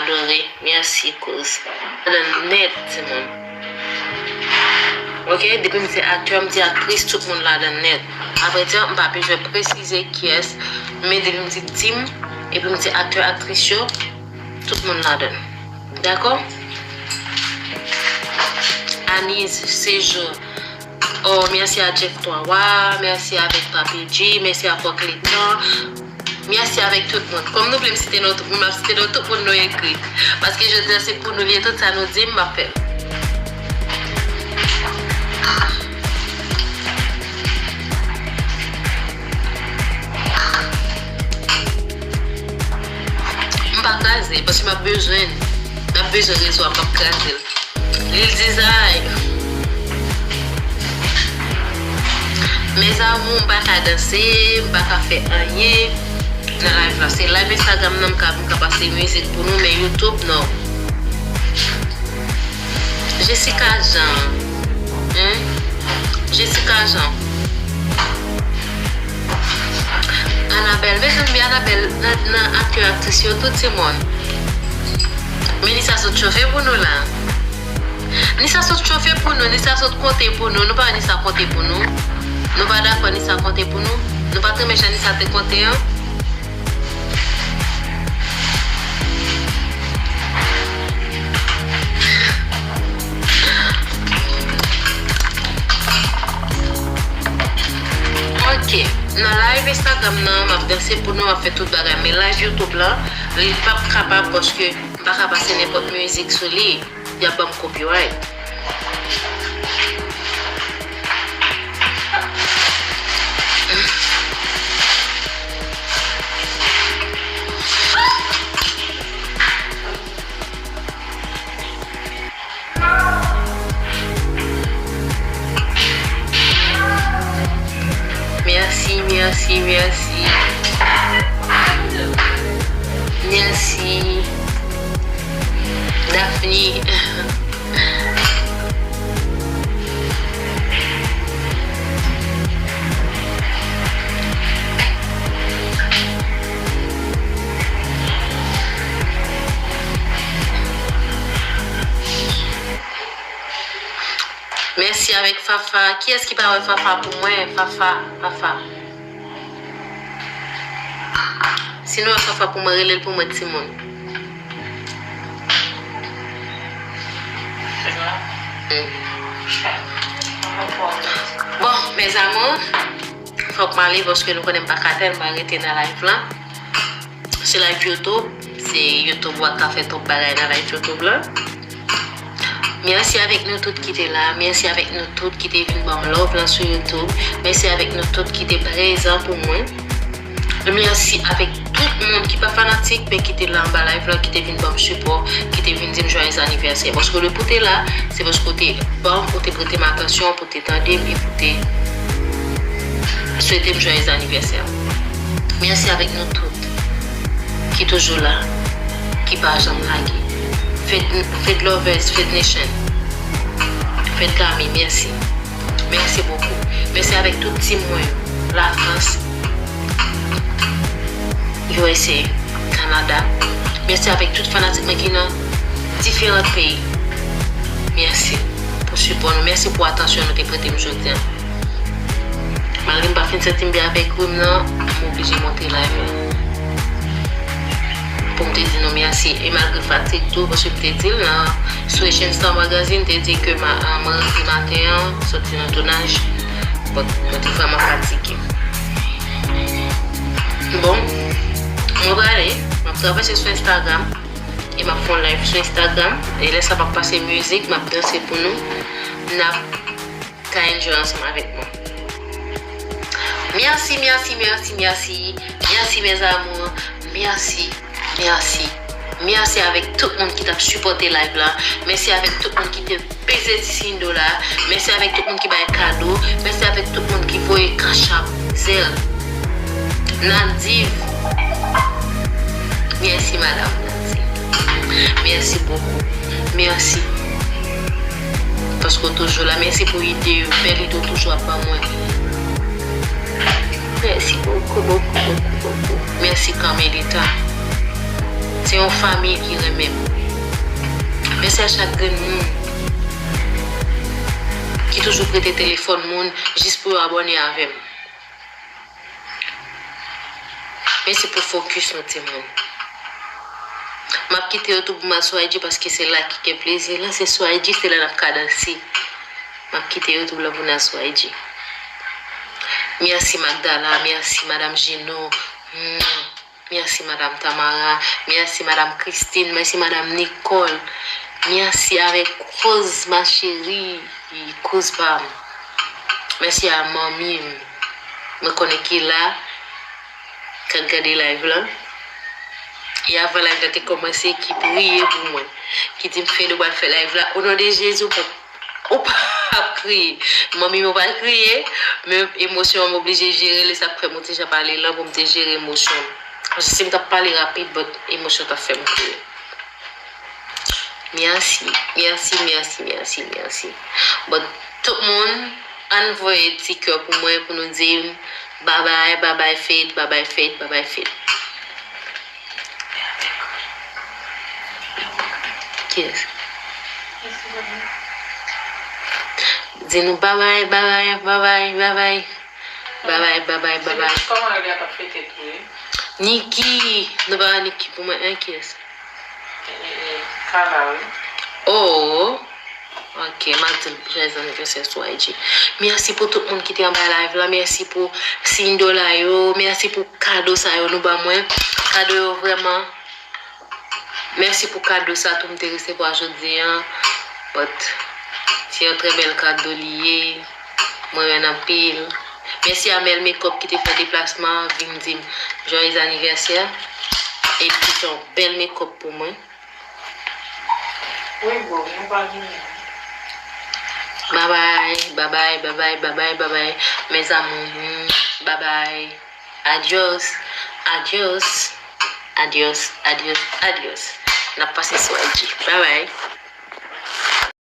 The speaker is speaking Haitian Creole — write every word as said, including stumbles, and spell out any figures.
Dore, mèsi, kouz. Ladan nèt, timoun. Ok, depi m se aktè, m se aktris, tout moun ladan nèt. Avrèdi, m pa bezwen presize kiyès, men depi m di tim, epi m di aktè, aktris yo, tout moun ladan. Dakò? Aniz, Sejou. Oh, mèsi a Jeff Twa Wa, mèsi avèk Papi G, mèsi a Kòk Letan. Mèsi avèk tout moun. Kòm nou vle m site non tout moun, m ap site non tout moun nou ekri. Paske jodi a se pou nou li ye, tout sa nou di m, m ap fè l. M pa kraze, paske m ap bezwen l. M ap bezwen rezo a, m p ap kraze l. Lil Dizay. Mes amours, m pa ka danse, m pa ka fè anyen nan live la. Se live Instagram nan m ka, m ka pase mizik pou nou, men YouTube, non. Jessica Jean. Hein? Jessica Jean. Anabel, mezanmi, Anabel, nan, nan aktè, aktris yo, tout timoun. Men li sa sot chofe pou nou la. Ni sa sot chofe pou nou, ni sa sot konte pou nou. Nou pa wè ni sa konte pou nou. Nou pa dakò ni sa konte pou nou. Nou pa t renmen jan ni sa te konte an. Ok, nan live Instagram nan, m ap danse pou nou, m ap fè tout bagay. Men live YouTube la, li p ap kapab paske m pa ka pase nenpòt mizik sou li. Y ap ban m copyright. Mèsi, mèsi, mèsi. Mèsi. Daphne. Mèsi avèk Fafa. Kiyès ki pa wè Fafa pou mwen? Fafa, Fafa. Si nou wè Fafa pou mwen, rele l pou mwen, timoun. Mm. Bon, mes amours, fòk m ale paske nou konnen m pa ka tèlman rete nan live la. Se live YouTube, se YouTube w ap ka fè twòp bagay nan live YouTube la. Mèsi avèk nou tout ki te la. Mèsi avèk nou tout ki te vin ban m love lan sou YouTube. Mèsi avèk nou tout ki te prezan pou mwen. Mèsi avèk tout moun ki pa fanatik, men ki te la anba live lan, ki te vin ban m sipò, ki te vin di m joyeux anniversaire. Paske depi w te la, se paske w te ban m, ou te prete m atansyon, pou te tande m e pou te swete m joyeux anniversaire. Mèsi avèk nou tout ki toujou la, ki pa janm lage. Fed, Fed Lovers, Fed Nation, Fed Kami, mèsi. Mèsi bokou. Mèsi avèk tout team mwen yo. Lafrans, U S A, Kanada. Mèsi avèk tout fanatik mwen ki nan diferan peyi. Mèsi pou sipò nou. Mèsi pou atansyon nou te prete m jodi a. Malgre m pa fin santi m byen avèk rim nan, m oblije monte live la. Pou m te di nou mèsi. E malgre fatig tou, paske m te di l nan sou Asian Star Magazine, te di ke ma, mwen rantre maten an, soti nan tounaj. Bon, mwen te vrèman fatige. Bon, mwen prale, m ap travèse sou Instagram. E m ap fè yon live sou Instagram. E lè sa m ap pase mizik, m ap danse pou nou. N ap ka enjoy ansanm avèk mwen. Mèsi, mèsi, mèsi, mèsi. Mèsi, mes amours. Mèsi, mèsi. Mèsi avèk tout moun ki t ap sipòte live la. Mèsi avèk tout moun ki te peze ti siy dola. Mèsi avèk tout moun ki bay kado. Mèsi avèk tout moun ki voye Cash App, Zelle, Nadiv. Mèsi, madam Nadiv. Mèsi bokou. Mèsi. Paske w toujou la. Mèsi pou ide yo. Bèl ide w toujou ap ban mwen. Mèsi bokou, bokou, bokou, bokou. Mèsi, Carmelita. Se yon fanmi ki renmen m. Mèsi a chak grenn moun ki toujou prete telefòn moun jis pou yo abòne avè m. Mèsi pou fokis nou, timoun. M ap kite YouTube, m al sou I G paske se la ki gen plezi. Lè se sou I G, se la n ap ka danse. M ap kite YouTube la pou n al sou I G. Mèsi Magdala, mèsi Madam Gino. Hmm. Mèsi Madam Tamara, mèsi Madam Christine, mèsi Madam Nicole, mèsi avèk Rose ma chérie, kouz pa m. Mèsi a manmi m, mwen konnen ki la, k ap gade live la. E avan live la te kòmanse, ki priye pou mwen, ki di m, Fed, ou pral fè live la, o non de Jezi, ou p ap Ou p ap kriye. Manmi m, ou pa kriye, men emosyon an m oblije jere li, sa k fè m yon ti jan pale lan pou m te jere emosyon m. Paske si m t ap pale rapid, but emosyon t ap fè m kriye. Mèsi, mèsi, mèsi, mèsi, mèsi. But tout moun, ann voye ti kè pou mwen, pou nou di m, babay, babay Fed, babay Fed, babay Fed. Kiyès? Di nou babay, babay, babay, babay. Babay, babay, babay. Kòman rele a t ap fete tou, wi? Niki! Nou pa Niki pou mwen, en kiyès? E, e, Kala, wi. Oh! Ok, m ap di l jwèz anivèsè sou I G. Mèsi pou tout moun ki te anba live la. Mèsi pou siy dola yo. Mèsi pou kado sa yo nou ban mwen. Kado yo vrèman. Mèsi pou kado sa tou m te resevwa jodi a. But, se yon trè bèl kado li ye. Mwen renmen anpil. Mèsi a Mel Makeup ki te fè deplasman an, vin di m joyeux anniversaire. E li te fè yon bèl makeup pou mwen. Wi, boo, nou pa vini. Babay, babay, babay, babay, babay, mes amours, babay, adios, adios, adios, adios, adios. N ap pase sou I G. Babay.